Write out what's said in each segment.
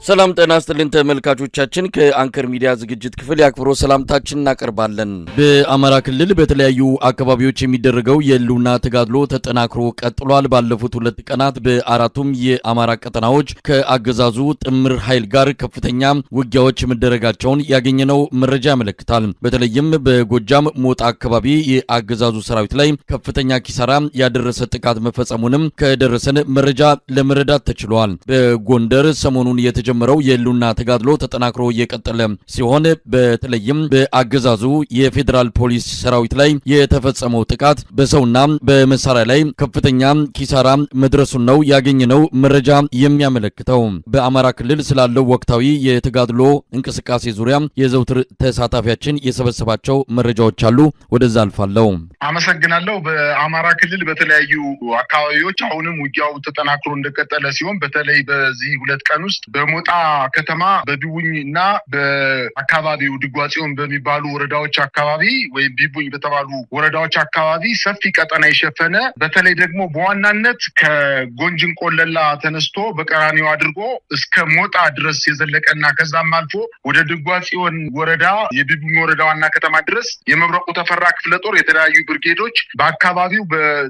ሰላም ጤና ይስጥልን ተመልካቾቻችን፣ ከአንከር ሚዲያ ዝግጅት ክፍል የአክብሮት ሰላምታችን እናቀርባለን። በአማራ ክልል በተለያዩ አካባቢዎች የሚደረገው የህልውና ተጋድሎ ተጠናክሮ ቀጥሏል። ባለፉት 2 ቀናት በአራቱም የአማራ ቀጠናዎች ከአገዛዙ ጥምር ኃይል ጋር ከፍተኛ ውጊያዎች መደረጋቸውን ያገኘነው መረጃ ያመለክታል። በተለይም በጎጃም ሞጣ አካባቢ የአገዛዙ ሰራዊት ላይ ከፍተኛ ኪሳራ ያደረሰ ጥቃት መፈጸሙንም ከደረሰን መረጃ ለመረዳት ተችሏል። በጎንደር ሰሞኑን የተጀመረው የህልውና ተጋድሎ ተጠናክሮ የቀጠለ ሲሆን በተለይም በአገዛዙ የፌዴራል ፖሊስ ሰራዊት ላይ የተፈጸመው ጥቃት በሰውና በመሳሪያ ላይ ከፍተኛ ኪሳራ መድረሱን ነው ያገኘነው መረጃ የሚያመለክተው። በአማራ ክልል ስላለው ወቅታዊ የተጋድሎ እንቅስቃሴ ዙሪያ የዘውትር ተሳታፊያችን የሰበሰባቸው መረጃዎች አሉ። ወደዛ አልፋለሁ። አመሰግናለሁ። በአማራ ክልል በተለያዩ አካባቢዎች አሁንም ውጊያው ተጠናክሮ እንደቀጠለ ሲሆን በተለይ በዚህ 2 ቀን ውስጥ በሞጣ ከተማ በቢቡኝ እና በአካባቢው ድጓጽዮን በሚባሉ ወረዳዎች አካባቢ ወይም ቢቡኝ በተባሉ ወረዳዎች አካባቢ ሰፊ ቀጠና የሸፈነ በተለይ ደግሞ በዋናነት ከጎንጅን ቆለላ ተነስቶ በቀራኒዮ አድርጎ እስከ ሞጣ ድረስ የዘለቀና ከዛም አልፎ ወደ ድጓጽዮን ወረዳ የቢቡኝ ወረዳ ዋና ከተማ ድረስ የመብረቁ ተፈራ ክፍለ ጦር የተለያዩ ብርጌዶች በአካባቢው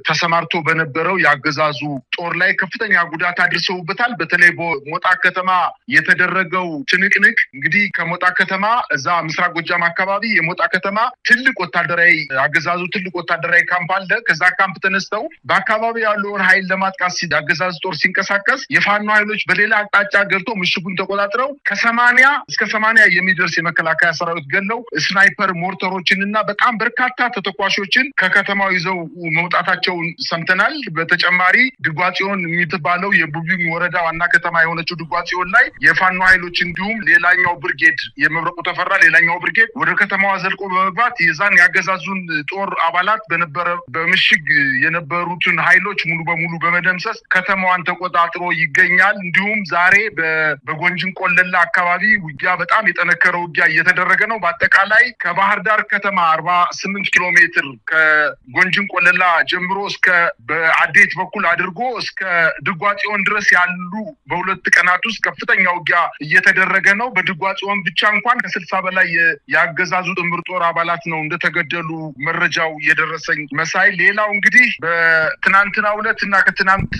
ተሰማርቶ በነበረው ያገዛዙ ጦር ላይ ከፍተኛ ጉዳት አድርሰውበታል። በተለይ በሞጣ ከተማ የተደረገው ትንቅንቅ እንግዲህ ከሞጣ ከተማ እዛ ምስራቅ ጎጃም አካባቢ የሞጣ ከተማ ትልቅ ወታደራዊ አገዛዙ ትልቅ ወታደራዊ ካምፕ አለ። ከዛ ካምፕ ተነስተው በአካባቢው ያለውን ኃይል ለማጥቃት ያገዛዙ ጦር ሲንቀሳቀስ የፋኖ ኃይሎች በሌላ አቅጣጫ ገብተው ምሽጉን ተቆጣጥረው ከ80 እስከ 80 የሚደርስ የመከላከያ ሰራዊት ገለው ስናይፐር ሞርተሮችንና በጣም በርካታ ተተኳሾችን ከከተማው ይዘው መውጣታቸውን ሰምተናል። በተጨማሪ ድጓጽዮን የሚባለው የቡቢኝ ወረዳ ዋና ከተማ የሆነችው ድጓጽዮን ላይ የፋኖ ኃይሎች እንዲሁም ሌላኛው ብርጌድ የመብረቁ ተፈራ ሌላኛው ብርጌድ ወደ ከተማዋ ዘልቆ በመግባት የዛን ያገዛዙን ጦር አባላት በነበረ በምሽግ የነበሩትን ኃይሎች ሙሉ በሙሉ በመደምሰስ ከተማዋን ተቆጣጥሮ ይገኛል። እንዲሁም ዛሬ በጎንጅን ቆለላ አካባቢ ውጊያ በጣም የጠነከረ ውጊያ እየተደረገ ነው። በአጠቃላይ ከባህር ዳር ከተማ 48 ኪሎ ሜትር ከጎንጅን ቆለላ ጀምሮ እስከ በአዴት በኩል አድርጎ እስከ ድጓጽዮን ድረስ ያሉ በ2 ቀናት ውስጥ ከፍተኛ ውጊያ እየተደረገ ነው። በድጓጽዮን ብቻ እንኳን ከ60 በላይ ያገዛዙ ጥምር ጦር አባላት ነው እንደተገደሉ መረጃው የደረሰኝ መሳይ። ሌላው እንግዲህ በትናንትናው ዕለት እና ከትናንት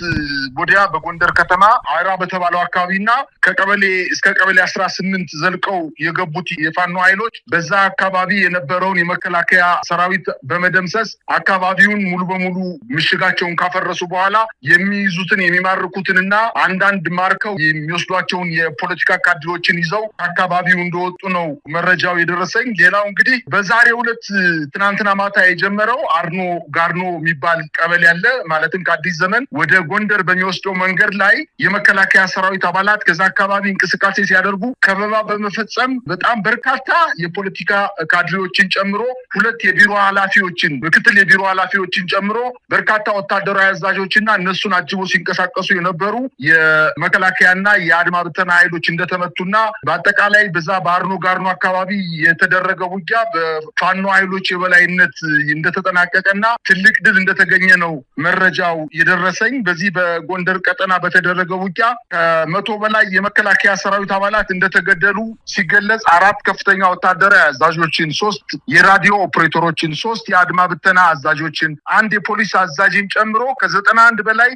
ወዲያ በጎንደር ከተማ አይራ በተባለው አካባቢና ከቀበሌ እስከ ቀበሌ 18 ዘልቀው የገቡት የፋኖ ኃይሎች በዛ አካባቢ የነበረውን የመከላከያ ሰራዊት በመደምሰስ አካባቢውን ሙሉ በሙሉ ምሽጋቸውን ካፈረሱ በኋላ የሚይዙትን የሚማርኩትንና አንዳንድ ማርከው የሚወስዷቸውን የፖለቲካ ካድሬዎችን ይዘው አካባቢው እንደወጡ ነው መረጃው የደረሰኝ። ሌላው እንግዲህ በዛሬው ዕለት ትናንትና ማታ የጀመረው አርኖ ጋርኖ የሚባል ቀበሌ ያለ ማለትም ከአዲስ ዘመን ወደ ጎንደር በሚወስደው መንገድ ላይ የመከላከያ ሰራዊት አባላት ከዛ አካባቢ እንቅስቃሴ ሲያደርጉ ከበባ በመፈጸም በጣም በርካታ የፖለቲካ ካድሬዎችን ጨምሮ 2 የቢሮ ኃላፊዎችን ምክትል የቢሮ ኃላፊዎችን ጨምሮ በርካታ ወታደራዊ አዛዦችና እነሱን አጅቦ ሲንቀሳቀሱ የነበሩ የመከላከያና የአድማ ብተና ኃይሎች እንደተመቱና በአጠቃላይ በዛ በአርኖ ጋርኖ አካባቢ የተደረገው ውጊያ በፋኖ ኃይሎች የበላይነት እንደተጠናቀቀና ትልቅ ድል እንደተገኘ ነው መረጃው የደረሰኝ። በዚህ በጎንደር ቀጠና በተደረገው ውጊያ ከ100 በላይ የመከላከያ ሰራዊት አባላት እንደተገደሉ ሲገለጽ 4 ከፍተኛ ወታደራዊ አዛዦችን፣ 3 የራዲዮ ኦፕሬተሮችን፣ 3 የአድማ ብተና አዛዦችን፣ 1 የፖሊስ አዛዥን ጨምሮ ከ91 በላይ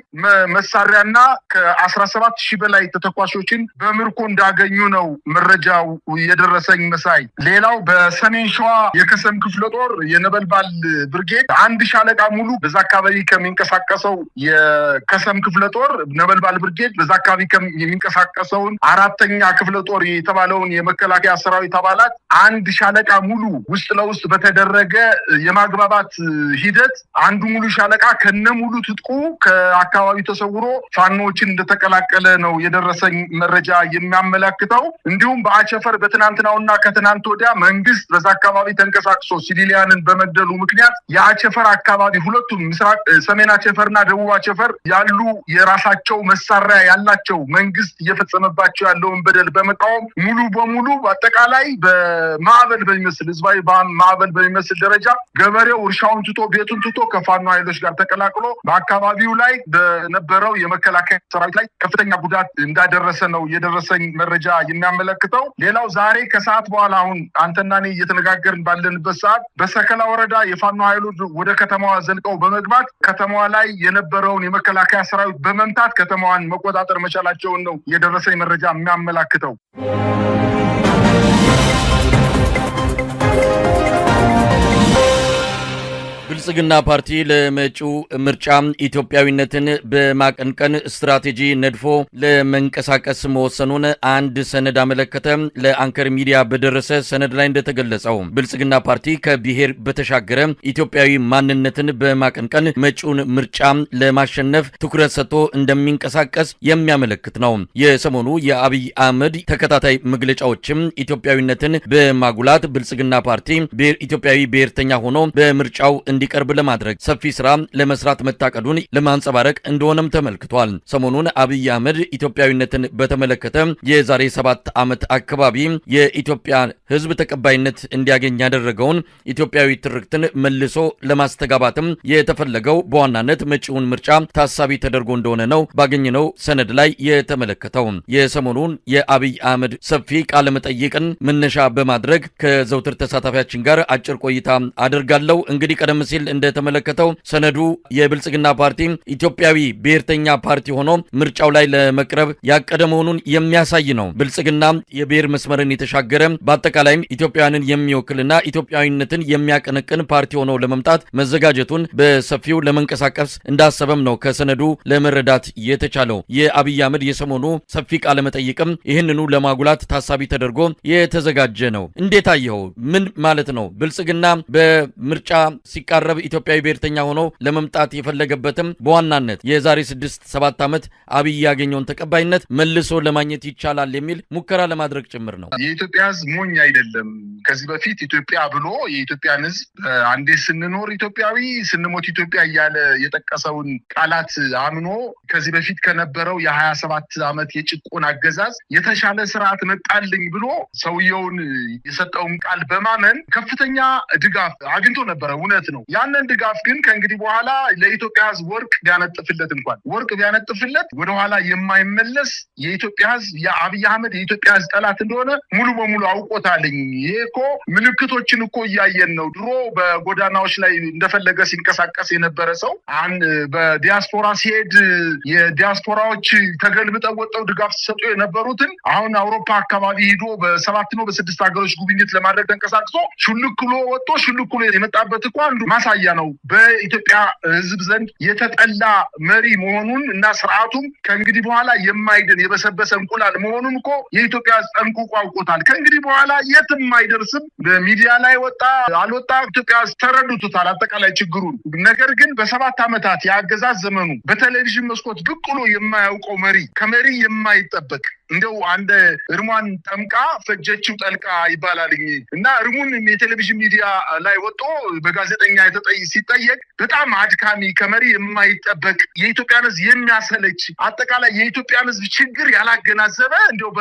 መሳሪያና ከ17000 በላይ ተተኳሾችን በምርኮ እንዳገኙ ነው መረጃው የደረሰኝ መሳይ። ሌላው በሰሜን ሸዋ የከሰም ክፍለ ጦር የነበልባል ብርጌድ 1 ሻለቃ ሙሉ በዛ አካባቢ ከሚንቀሳቀሰው የከሰም ክፍለ ጦር ነበልባል ብርጌድ በዛ አካባቢ የሚንቀሳቀሰውን 4ኛ ክፍለ ጦር የተባለውን የመከላከያ ሰራዊት አባላት 1 ሻለቃ ሙሉ ውስጥ ለውስጥ በተደረገ የማግባባት ሂደት አንዱ ሙሉ ሻለቃ ከነሙሉ ትጥቁ ከአካባቢው ተሰውሮ ፋኖዎችን እንደተቀላቀለ ነው የደረሰኝ መረጃ የሚያመላክተው። እንዲሁም በአቸፈር በትናንትናውና ከትናንት ወዲያ መንግስት በዛ አካባቢ ተንቀሳቅሶ ሲቪሊያንን በመግደሉ ምክንያት የአቸፈር አካባቢ ሁለቱም ምስራቅ ሰሜን አቸፈርና ደቡብ አቸፈር ያሉ የራሳቸው መሳሪያ ያላቸው መንግስት እየፈጸመባቸው ያለውን በደል በመቃወም ሙሉ በሙሉ አጠቃላይ በማዕበል በሚመስል ህዝባዊ ማዕበል በሚመስል ደረጃ ገበሬው እርሻውን ትቶ ቤቱን ትቶ ከፋኖ ኃይሎች ጋር ተቀላቅሎ በአካባቢው ላይ በነበረው የመከላከያ ሰራዊት ላይ ከፍተኛ ጉዳት እንዳደረሰ ነው የደረሰኝ መረጃ የሚያመለክተው። ሌላው ዛሬ ከሰዓት በኋላ አሁን አንተና እኔ እየተነጋገርን ባለንበት ሰዓት በሰከላ ወረዳ የፋኖ ኃይሎች ወደ ከተማዋ ዘልቀው በመግባት ከተማዋ ላይ የነበረውን የመከላከያ ሰራዊት በመምታት ከተማዋን መቆጣጠር መቻላቸውን ነው የደረሰኝ መረጃ የሚያመላክተው። ብልጽግና ፓርቲ ለመጪው ምርጫ ኢትዮጵያዊነትን በማቀንቀን ስትራቴጂ ነድፎ ለመንቀሳቀስ መወሰኑን አንድ ሰነድ አመለከተ። ለአንከር ሚዲያ በደረሰ ሰነድ ላይ እንደተገለጸው ብልጽግና ፓርቲ ከብሔር በተሻገረ ኢትዮጵያዊ ማንነትን በማቀንቀን መጪውን ምርጫ ለማሸነፍ ትኩረት ሰጥቶ እንደሚንቀሳቀስ የሚያመለክት ነው። የሰሞኑ የአብይ አህመድ ተከታታይ መግለጫዎችም ኢትዮጵያዊነትን በማጉላት ብልጽግና ፓርቲ ኢትዮጵያዊ ብሔርተኛ ሆኖ በምርጫው እንዲቀርብ ለማድረግ ሰፊ ስራ ለመስራት መታቀዱን ለማንጸባረቅ እንደሆነም ተመልክቷል። ሰሞኑን አብይ አህመድ ኢትዮጵያዊነትን በተመለከተ የዛሬ 7 ዓመት አካባቢ የኢትዮጵያ ሕዝብ ተቀባይነት እንዲያገኝ ያደረገውን ኢትዮጵያዊ ትርክትን መልሶ ለማስተጋባትም የተፈለገው በዋናነት መጪውን ምርጫ ታሳቢ ተደርጎ እንደሆነ ነው ባገኘነው ሰነድ ላይ የተመለከተው። የሰሞኑን የአብይ አህመድ ሰፊ ቃለ መጠይቅን መነሻ በማድረግ ከዘውትር ተሳታፊያችን ጋር አጭር ቆይታ አደርጋለሁ። እንግዲህ ቀደም ሲል እንደተመለከተው ሰነዱ የብልጽግና ፓርቲ ኢትዮጵያዊ ብሔርተኛ ፓርቲ ሆኖ ምርጫው ላይ ለመቅረብ ያቀደ መሆኑን የሚያሳይ ነው። ብልጽግና የብሔር መስመርን የተሻገረ በአጠቃላይም ኢትዮጵያውያንን የሚወክልና ኢትዮጵያዊነትን የሚያቀነቅን ፓርቲ ሆኖ ለመምጣት መዘጋጀቱን በሰፊው ለመንቀሳቀስ እንዳሰበም ነው ከሰነዱ ለመረዳት የተቻለው። የአብይ አህመድ የሰሞኑ ሰፊ ቃለ መጠይቅም ይህንኑ ለማጉላት ታሳቢ ተደርጎ የተዘጋጀ ነው። እንዴት አየኸው? ምን ማለት ነው? ብልጽግና በምርጫ ሲቃረብ ኢትዮጵያዊ ብሔርተኛ ሆኖ ለመምጣት የፈለገበትም በዋናነት የዛሬ 6-7 ዓመት አብይ ያገኘውን ተቀባይነት መልሶ ለማግኘት ይቻላል የሚል ሙከራ ለማድረግ ጭምር ነው። የኢትዮጵያ ሕዝብ ሞኝ አይደለም። ከዚህ በፊት ኢትዮጵያ ብሎ የኢትዮጵያን ሕዝብ አንዴ ስንኖር ኢትዮጵያዊ ስንሞት ኢትዮጵያ እያለ የጠቀሰውን ቃላት አምኖ ከዚህ በፊት ከነበረው የ27 ዓመት የጭቆን አገዛዝ የተሻለ ስርዓት መጣልኝ ብሎ ሰውየውን የሰጠውን ቃል በማመን ከፍተኛ ድጋፍ አግኝቶ ነበረ። እውነት ነው። ያንን ድጋፍ ግን ከእንግዲህ በኋላ ለኢትዮጵያ ሕዝብ ወርቅ ቢያነጥፍለት እንኳን ወርቅ ቢያነጥፍለት ወደኋላ የማይመለስ የኢትዮጵያ ሕዝብ የአብይ አህመድ የኢትዮጵያ ሕዝብ ጠላት እንደሆነ ሙሉ በሙሉ አውቆታልኝ። ይሄ እኮ ምልክቶችን እኮ እያየን ነው። ድሮ በጎዳናዎች ላይ እንደፈለገ ሲንቀሳቀስ የነበረ ሰው በዲያስፖራ ሲሄድ የዲያስፖራዎች ተገልብጠው ወጥተው ድጋፍ ሲሰጡ የነበሩትን አሁን አውሮፓ አካባቢ ሂዶ በ7 ነው በ6 ሀገሮች ጉብኝት ለማድረግ ተንቀሳቅሶ ሹልክ ብሎ ወጥቶ ሹልክ ብሎ የመጣበት እኮ አንዱ ማሳያ ነው። በኢትዮጵያ ሕዝብ ዘንድ የተጠላ መሪ መሆኑን እና ስርዓቱም ከእንግዲህ በኋላ የማይድን የበሰበሰ እንቁላል መሆኑን እኮ የኢትዮጵያ ሕዝብ ጠንቅቆ አውቆታል። ከእንግዲህ በኋላ የትም አይደርስም። በሚዲያ ላይ ወጣ አልወጣ ኢትዮጵያ ሕዝብ ተረድቶታል አጠቃላይ ችግሩን። ነገር ግን በ7 ዓመታት የአገዛዝ ዘመኑ በቴሌቪዥን መስኮት ብቅ ብሎ የማያውቀው መሪ ከመሪ የማይጠበቅ እንደው አንድ እርሟን ጠምቃ ፈጀችው ጠልቃ ይባላልኝ እና እርሙን የቴሌቪዥን ሚዲያ ላይ ወጥቶ በጋዜጠኛ ሲጠየቅ በጣም አድካሚ ከመሪ የማይጠበቅ የኢትዮጵያን ሕዝብ የሚያሰለች አጠቃላይ የኢትዮጵያን ሕዝብ ችግር ያላገናዘበ እንደው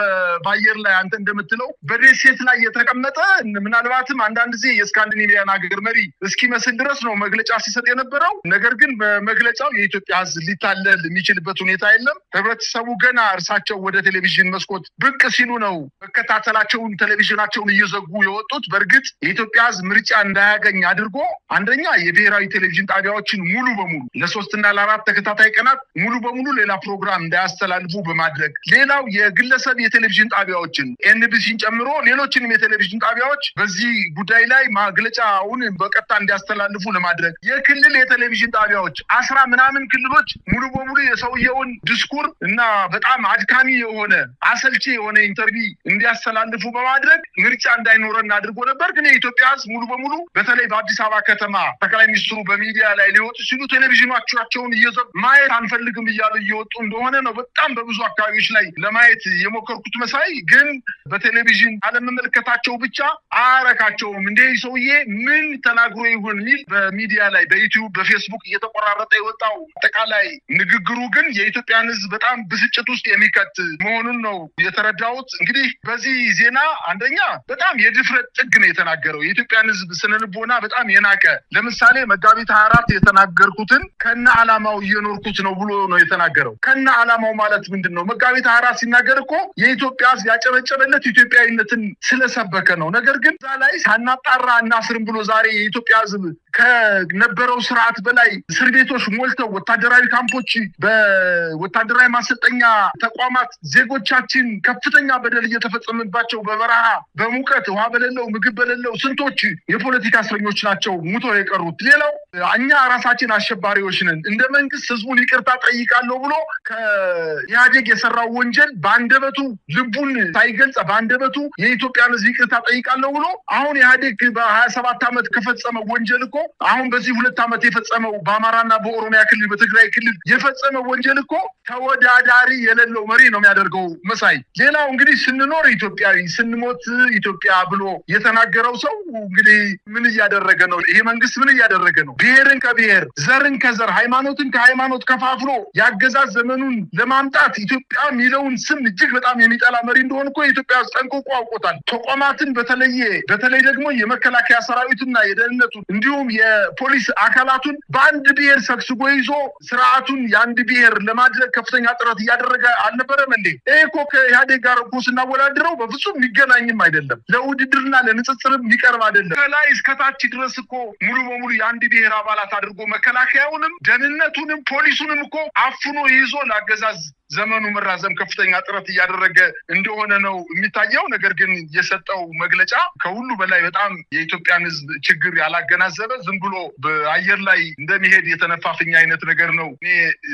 በአየር ላይ አንተ እንደምትለው በደሴት ላይ የተቀመጠ ምናልባትም አንዳንድ ጊዜ የስካንዲኔቪያን ሀገር መሪ እስኪመስል ድረስ ነው መግለጫ ሲሰጥ የነበረው። ነገር ግን በመግለጫው የኢትዮጵያ ሕዝብ ሊታለል የሚችልበት ሁኔታ የለም። ህብረተሰቡ ገና እርሳቸው ወደ ቴሌቪዥን መስኮት ብቅ ሲሉ ነው መከታተላቸውን ቴሌቪዥናቸውን እየዘጉ የወጡት። በእርግጥ የኢትዮጵያ ሕዝብ ምርጫ እንዳያገኝ አድርጎ አንደኛ የብሔራዊ ቴሌቪዥን ጣቢያዎችን ሙሉ በሙሉ ለ3 እና ለ4 ተከታታይ ቀናት ሙሉ በሙሉ ሌላ ፕሮግራም እንዳያስተላልፉ በማድረግ፣ ሌላው የግለሰብ የቴሌቪዥን ጣቢያዎችን ኤንቢሲን ጨምሮ ሌሎችንም የቴሌቪዥን ጣቢያዎች በዚህ ጉዳይ ላይ መግለጫውን በቀጥታ እንዲያስተላልፉ ለማድረግ፣ የክልል የቴሌቪዥን ጣቢያዎች 10 ምናምን ክልሎች ሙሉ በሙሉ የሰውየውን ድስኩር እና በጣም አድካሚ የሆነ አሰልቺ የሆነ interview እንዲያስተላልፉ በማድረግ ምርጫ እንዳይኖረን አድርጎ ነበር። ግን የኢትዮጵያ ሕዝብ ሙሉ በሙሉ በተለይ በአዲስ አበባ ከተማ ጠቅላይ ሚኒስትሩ በሚዲያ ላይ ሊወጡ ሲሉ ቴሌቪዥኖቻቸውን እየዘጉ ማየት አንፈልግም እያሉ እየወጡ እንደሆነ ነው በጣም በብዙ አካባቢዎች ላይ ለማየት የሞከርኩት። መሳይ ግን በቴሌቪዥን አለመመልከታቸው ብቻ አያረካቸውም። እንዴ ሰውዬ ምን ተናግሮ ይሆን የሚል በሚዲያ ላይ በዩቲዩብ በፌስቡክ እየተቆራረጠ የወጣው አጠቃላይ ንግግሩ ግን የኢትዮጵያን ሕዝብ በጣም ብስጭት ውስጥ የሚከት መሆኑን መሆኑን ነው የተረዳሁት። እንግዲህ በዚህ ዜና አንደኛ በጣም የድፍረት ጥግ ነው የተናገረው። የኢትዮጵያን ሕዝብ ስነልቦና በጣም የናቀ፣ ለምሳሌ መጋቢት 24 የተናገርኩትን ከነ ዓላማው እየኖርኩት ነው ብሎ ነው የተናገረው። ከነ ዓላማው ማለት ምንድን ነው? መጋቢት 24 ሲናገር እኮ የኢትዮጵያ ሕዝብ ያጨበጨበለት ኢትዮጵያዊነትን ስለሰበከ ነው። ነገር ግን እዛ ላይ ሳናጣራ እናስርም ብሎ ዛሬ የኢትዮጵያ ሕዝብ ከነበረው ስርዓት በላይ እስር ቤቶች ሞልተው፣ ወታደራዊ ካምፖች፣ በወታደራዊ ማሰልጠኛ ተቋማት ዜጎቻችን ከፍተኛ በደል እየተፈጸመባቸው፣ በበረሃ፣ በሙቀት፣ ውሃ በሌለው፣ ምግብ በሌለው ስንቶች የፖለቲካ እስረኞች ናቸው ሙተው የቀሩት። ሌላው እኛ ራሳችን አሸባሪዎች ነን፣ እንደ መንግስት ህዝቡን ይቅርታ ጠይቃለሁ ብሎ ከኢህአዴግ የሰራው ወንጀል በአንደበቱ ልቡን ሳይገልጽ በአንደበቱ የኢትዮጵያን ህዝብ ይቅርታ ጠይቃለሁ ብሎ፣ አሁን ኢህአዴግ በ27 ዓመት ከፈጸመው ወንጀል እኮ አሁን በዚህ 2 ዓመት የፈጸመው፣ በአማራና በኦሮሚያ ክልል፣ በትግራይ ክልል የፈጸመው ወንጀል እኮ ተወዳዳሪ የሌለው መሪ ነው የሚያደርገው መሳይ። ሌላው እንግዲህ ስንኖር ኢትዮጵያዊ ስንሞት ኢትዮጵያ ብሎ የተናገረው ሰው እንግዲህ ምን እያደረገ ነው? ይሄ መንግስት ምን እያደረገ ነው? ብሔርን ከብሔር፣ ዘርን ከዘር፣ ሃይማኖትን ከሃይማኖት ከፋፍሎ የአገዛዝ ዘመኑን ለማምጣት ኢትዮጵያ የሚለውን ስም እጅግ በጣም የሚጠላ መሪ እንደሆነ እኮ የኢትዮጵያ ሕዝብ ጠንቅቆ አውቆታል። ተቋማትን በተለየ በተለይ ደግሞ የመከላከያ ሰራዊትና የደህንነቱን እንዲሁም የፖሊስ አካላቱን በአንድ ብሔር ሰግስጎ ይዞ ስርዓቱን የአንድ ብሔር ለማድረግ ከፍተኛ ጥረት እያደረገ አልነበረም እንዴ? ይህ እኮ ከኢህአዴግ ጋር እኮ ስናወዳድረው በፍጹም የሚገናኝም አይደለም። ለውድድርና ለንጽጽርም የሚቀርብ አይደለም። ከላይ እስከታች ድረስ እኮ ሙሉ በሙሉ የአንድ ብሔር አባላት አድርጎ መከላከያውንም ደህንነቱንም ፖሊሱንም እኮ አፍኖ ይዞ ለአገዛዝ ዘመኑ መራዘም ከፍተኛ ጥረት እያደረገ እንደሆነ ነው የሚታየው። ነገር ግን የሰጠው መግለጫ ከሁሉ በላይ በጣም የኢትዮጵያን ሕዝብ ችግር ያላገናዘበ፣ ዝም ብሎ በአየር ላይ እንደሚሄድ የተነፋ ፊኛ አይነት ነገር ነው እኔ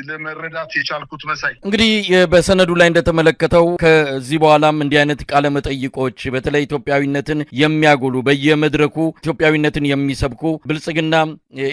ለመረዳት የቻልኩት መሳይ። እንግዲህ በሰነዱ ላይ እንደተመለከተው ከዚህ በኋላም እንዲህ አይነት ቃለ መጠይቆች፣ በተለይ ኢትዮጵያዊነትን የሚያጎሉ፣ በየመድረኩ ኢትዮጵያዊነትን የሚሰብኩ፣ ብልጽግና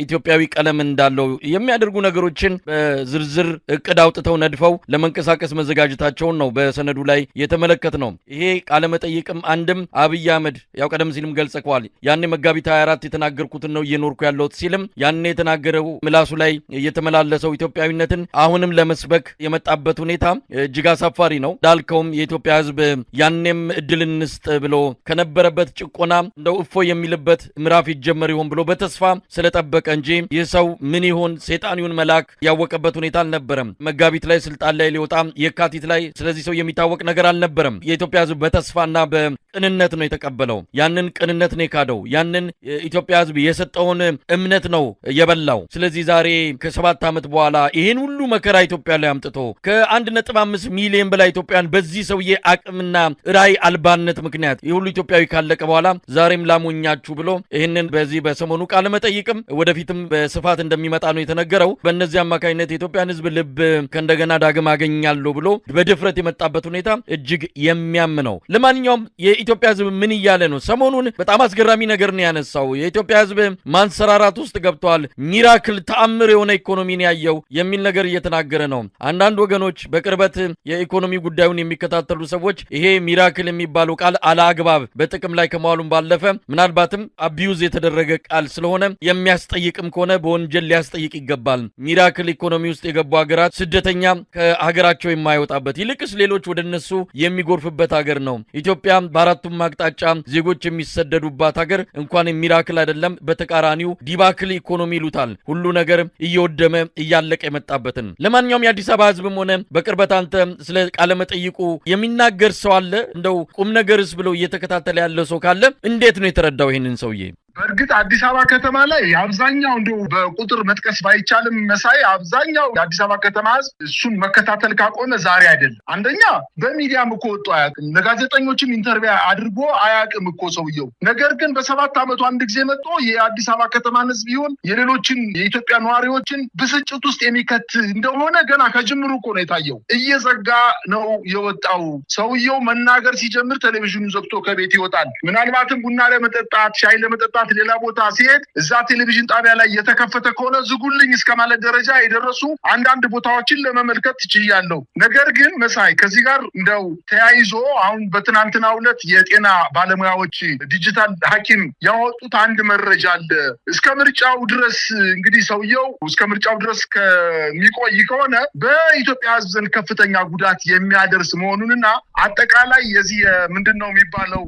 ኢትዮጵያዊ ቀለም እንዳለው የሚያደርጉ ነገሮችን በዝርዝር እቅድ አውጥተው ነድፈው ለመንቀሳቀስ መዘጋጀታቸውን ነው በሰነዱ ላይ የተመለከትነው። ይሄ ቃለ መጠይቅም አንድም አብይ አህመድ ያው ቀደም ሲልም ገልጸዋል። ያኔ መጋቢት 24 የተናገርኩትን ነው እየኖርኩ ያለሁት ሲልም ያኔ የተናገረው ምላሱ ላይ የተመላለሰው ኢትዮጵያዊነትን አሁንም ለመስበክ የመጣበት ሁኔታ እጅግ አሳፋሪ ነው። እንዳልከውም የኢትዮጵያ ሕዝብ ያኔም እድል እንስጥ ብሎ ከነበረበት ጭቆና እንደው እፎይ የሚልበት ምዕራፍ ይጀመር ይሆን ብሎ በተስፋ ስለጠበቀ እንጂ ይህ ሰው ምን ይሆን፣ ሴጣን ይሁን መልአክ ያወቀበት ሁኔታ አልነበረም። መጋቢት ላይ ስልጣን ላይ ሊወጣ የካቲት ላይ ስለዚህ ሰው የሚታወቅ ነገር አልነበረም። የኢትዮጵያ ሕዝብ በተስፋና በቅንነት ነው የተቀበለው። ያንን ቅንነት ነው የካደው። ያንን የኢትዮጵያ ሕዝብ የሰጠውን እምነት ነው የበላው። ስለዚህ ዛሬ ከ7 ዓመት በኋላ ይህን ሁሉ መከራ ኢትዮጵያ ላይ አምጥቶ ከ1.5 ሚሊዮን በላይ ኢትዮጵያን በዚህ ሰውዬ አቅምና ራዕይ አልባነት ምክንያት ይህ ሁሉ ኢትዮጵያዊ ካለቀ በኋላ ዛሬም ላሞኛችሁ ብሎ ይህንን በዚህ በሰሞኑ ቃለ መጠይቅም ወደፊትም በስፋት እንደሚመጣ ነው የተነገረው። በእነዚህ አማካኝነት የኢትዮጵያን ሕዝብ ልብ ከእንደገና ዳግም አገኛለሁ ብሎ በድፍረት የመጣበት ሁኔታ እጅግ የሚያም ነው። ለማንኛውም የኢትዮጵያ ሕዝብ ምን እያለ ነው? ሰሞኑን በጣም አስገራሚ ነገር ነው ያነሳው። የኢትዮጵያ ሕዝብ ማንሰራራት ውስጥ ገብቷል፣ miracle ተአምር የሆነ ኢኮኖሚን ያየው የሚል ነገር እየተናገረ ነው። አንዳንድ ወገኖች፣ በቅርበት የኢኮኖሚ ጉዳዩን የሚከታተሉ ሰዎች ይሄ miracle የሚባለው ቃል አለአግባብ በጥቅም ላይ ከመዋሉም ባለፈ ምናልባትም abuse የተደረገ ቃል ስለሆነ የሚያስጠይቅም ከሆነ በወንጀል ሊያስጠይቅ ይገባል። Miracle ኢኮኖሚ ውስጥ የገቡ ሀገራት ስደተኛ ከሀገራቸው የማይወጣበት፣ ይልቅስ ሌሎች ወደ እነሱ የሚጎርፍበት ሀገር ነው። ኢትዮጵያ በአራቱም አቅጣጫ ዜጎች የሚሰደዱባት ሀገር እንኳን miracle አይደለም፣ በተቃራኒው debacle ኢኮኖሚ ይሉታል። ሁሉ ነገር እየወደመ እያለቀ የመጣበትን። ለማንኛውም የአዲስ አበባ ሕዝብም ሆነ በቅርበት አንተ ስለ ቃለመጠይቁ የሚናገር ሰው አለ? እንደው ቁም ነገርስ ብለው እየተከታተለ ያለ ሰው ካለ እንዴት ነው የተረዳው ይህንን ሰውዬ? በእርግጥ አዲስ አበባ ከተማ ላይ አብዛኛው እንደው በቁጥር መጥቀስ ባይቻልም መሳይ፣ አብዛኛው የአዲስ አበባ ከተማ ህዝብ እሱን መከታተል ካቆመ ዛሬ አይደለም። አንደኛ በሚዲያም እኮ ወጥቶ አያውቅም። ለጋዜጠኞችም interview አድርጎ አያውቅም እኮ ሰውየው። ነገር ግን በ7 ዓመቱ አንድ ጊዜ መጥቶ የአዲስ አበባ ከተማን ህዝብ ይሁን የሌሎችን የኢትዮጵያ ነዋሪዎችን ብስጭት ውስጥ የሚከት እንደሆነ ገና ከጅምሩ እኮ ነው የታየው። እየዘጋ ነው የወጣው። ሰውየው መናገር ሲጀምር ቴሌቪዥኑ ዘግቶ ከቤት ይወጣል። ምናልባትም ቡና ለመጠጣት፣ ሻይ ለመጠጣት ለመስራት ሌላ ቦታ ሲሄድ እዛ ቴሌቪዥን ጣቢያ ላይ የተከፈተ ከሆነ ዝጉልኝ እስከ ማለት ደረጃ የደረሱ አንዳንድ ቦታዎችን ለመመልከት ችያለሁ። ነገር ግን መሳይ፣ ከዚህ ጋር እንደው ተያይዞ አሁን በትናንትናው ዕለት የጤና ባለሙያዎች ዲጂታል ሐኪም ያወጡት አንድ መረጃ አለ። እስከ ምርጫው ድረስ እንግዲህ ሰውየው እስከ ምርጫው ድረስ ከሚቆይ ከሆነ በኢትዮጵያ ሕዝብ ዘንድ ከፍተኛ ጉዳት የሚያደርስ መሆኑንና አጠቃላይ የዚህ ምንድን ነው የሚባለው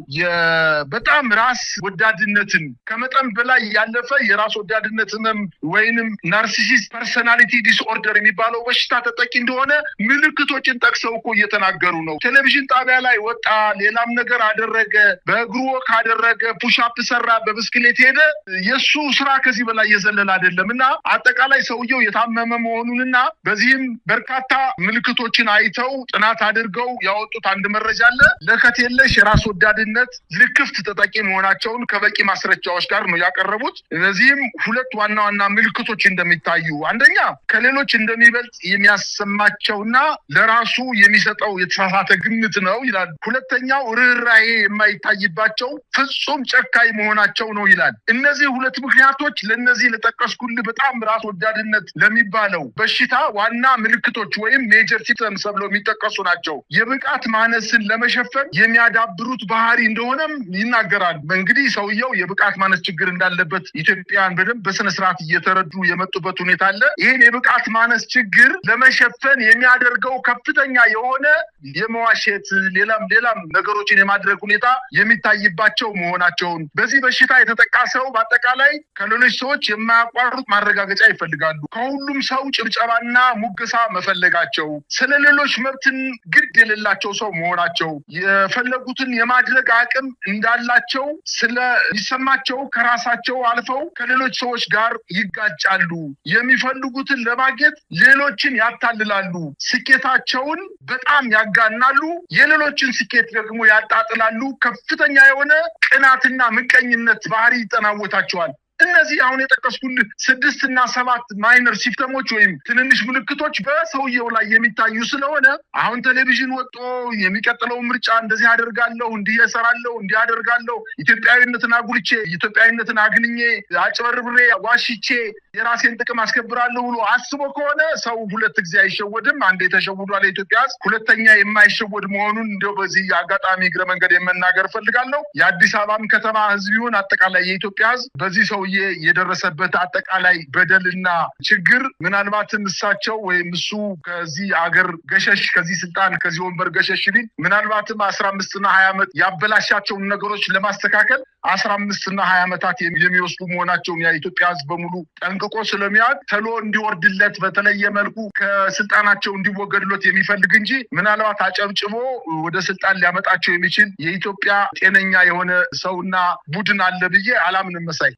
በጣም ራስ ወዳድነትን፣ ከመጠን በላይ ያለፈ የራስ ወዳድነት ህመም ወይንም narcissist personality disorder የሚባለው በሽታ ተጠቂ እንደሆነ ምልክቶችን ጠቅሰው እኮ እየተናገሩ ነው። ቴሌቪዥን ጣቢያ ላይ ወጣ፣ ሌላም ነገር አደረገ፣ በእግሩ walk አደረገ፣ push up ሰራ፣ በብስክሌት ሄደ። የእሱ ስራ ከዚህ በላይ የዘለለ አይደለም እና አጠቃላይ ሰውየው የታመመ መሆኑንና በዚህም በርካታ ምልክቶችን አይተው ጥናት አድርገው ያወጡት አንድ መረጃ አለ። ለከት የለሽ የራስ ወዳድነት ልክፍት ተጠቂ መሆናቸውን ከበቂ ማስረጃዎች ጋር ነው ያቀረቡት። እነዚህም ሁለት ዋና ዋና ምልክቶች እንደሚታዩ፣ አንደኛ ከሌሎች እንደሚበልጥ የሚያሰማቸውና ለራሱ የሚሰጠው የተሳሳተ ግምት ነው ይላል። ሁለተኛው ርኅራሄ የማይታይባቸው ፍጹም ጨካኝ መሆናቸው ነው ይላል። እነዚህ ሁለት ምክንያቶች ለእነዚህ ለጠቀስኩልህ በጣም ራስ ወዳድነት ለሚባለው በሽታ ዋና ምልክቶች ወይም major symptoms ተብለው የሚጠቀሱ ናቸው። የብቃት ማነስን ለመሸፈን የሚያዳብሩት ባህሪ እንደሆነም ይናገራል። እንግዲህ ሰውየው የብቃት ማነስ ችግር እንዳለበት ኢትዮጵያን በደንብ በስነስርዓት እየተረዱ የመጡበት ሁኔታ አለ። ይህን የብቃት ማነስ ችግር ለመሸፈን የሚያደርገው ከፍተኛ የሆነ የመዋሸት፣ ሌላም ሌላም ነገሮችን የማድረግ ሁኔታ የሚታይባቸው መሆናቸውን፣ በዚህ በሽታ የተጠቃ ሰው በአጠቃላይ ከሌሎች ሰዎች የማያቋርጥ ማረጋገጫ ይፈልጋሉ። ከሁሉም ሰው ጭብጨባና ሙገሳ መፈለጋቸው፣ ስለ ሌሎች መብትን ግድ የሌላቸው ሰው መሆናቸው፣ የፈለጉትን የማድረግ አቅም እንዳላቸው ስለሚሰማቸው ከራሳቸው አልፈው ከሌሎች ሰዎች ጋር ይጋጫሉ። የሚፈልጉትን ለማግኘት ሌሎችን ያታልላሉ። ስኬታቸውን በጣም ያጋናሉ፣ የሌሎችን ስኬት ደግሞ ያጣጥላሉ። ከፍተኛ የሆነ ቅናትና ምቀኝነት ባህሪ ይጠናወታቸዋል። እነዚህ አሁን የጠቀስኩልህ ስድስት እና ሰባት minor symptom ኦች ወይም ትንንሽ ምልክቶች በሰውየው ላይ የሚታዩ ስለሆነ አሁን ቴሌቪዥን ወጥቶ የሚቀጥለው ምርጫ እንደዚህ አደርጋለሁ፣ እንዲህ እሰራለሁ፣ እንዲህ አደርጋለሁ፣ ኢትዮጵያዊነትን አጉልቼ፣ ኢትዮጵያዊነትን አግንኜ፣ አጭበርብሬ፣ ዋሽቼ የራሴን ጥቅም አስከብራለሁ ብሎ አስቦ ከሆነ ሰው ሁለት ጊዜ አይሸወድም። አንዴ ተሸውዷል የኢትዮጵያ ሕዝብ፣ ሁለተኛ የማይሸወድ መሆኑን እንዲያው በዚህ አጋጣሚ እግረ መንገድ የመናገር እፈልጋለሁ። የአዲስ አበባም ከተማ ሕዝብ ይሁን አጠቃላይ የኢትዮጵያ ሕዝብ በዚህ ሰውዬ የደረሰበት አጠቃላይ በደልና ችግር ምናልባትም እሳቸው ወይም እሱ ከዚህ አገር ገሸሽ፣ ከዚህ ስልጣን፣ ከዚህ ወንበር ገሸሽ ቢል ምናልባትም 15ና 20 ዓመት ያበላሻቸውን ነገሮች ለማስተካከል 15ና 20 ዓመታት የሚወስዱ መሆናቸውን የኢትዮጵያ ሕዝብ በሙሉ ጠንቅቆ ስለሚያውቅ ተሎ እንዲወርድለት፣ በተለየ መልኩ ከስልጣናቸው እንዲወገድለት የሚፈልግ እንጂ ምናልባት አጨብጭቦ ወደ ስልጣን ሊያመጣቸው የሚችል የኢትዮጵያ ጤነኛ የሆነ ሰውና ቡድን አለ ብዬ አላምንም መሳይ።